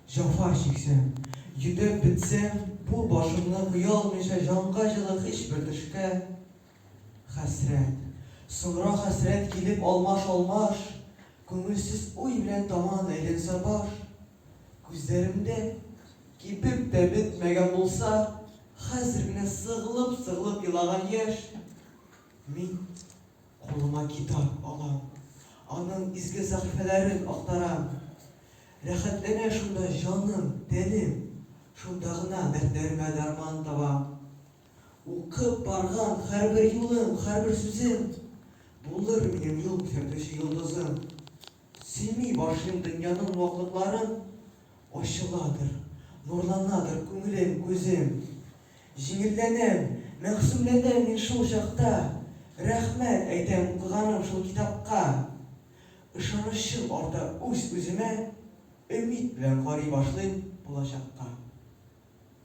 Җәфа чиксәм, йөдәп бетсәм, бу башымны куялмыйча җанга җылы һичбер төшкә. Хәсрәт. Соңра хәсрәт килеп алмаш-алмаш, Күңелсез уй белән таман әйләнсә баш. Күзләремдә кибеп тә бетмәгән булса, Хәзер генә сыгылып-сыгылып елаган яшь. Мин кулыма китап алам, Аның изге сәхифәләрен актарам. Рәхәтләнә шунда җаным, тәнем, Шунда гына дәртләремә дәрман табам. Укып барган һәрбер юлым, һәрбер сүзем Булыр минем юл күрсәтүче йолдызым. Сөйми башлыйм дөньяның ваклыкларын, Ачыладыр, нурланадыр күңелем, күзем. Җиңелләнәм, мәгъсүмләнәм мин шул чакта, Рәхмәт әйтәм укыганым шул китапка. Ышанычым арта үз-үземә, Өмит белән карый башлыйм булачакка.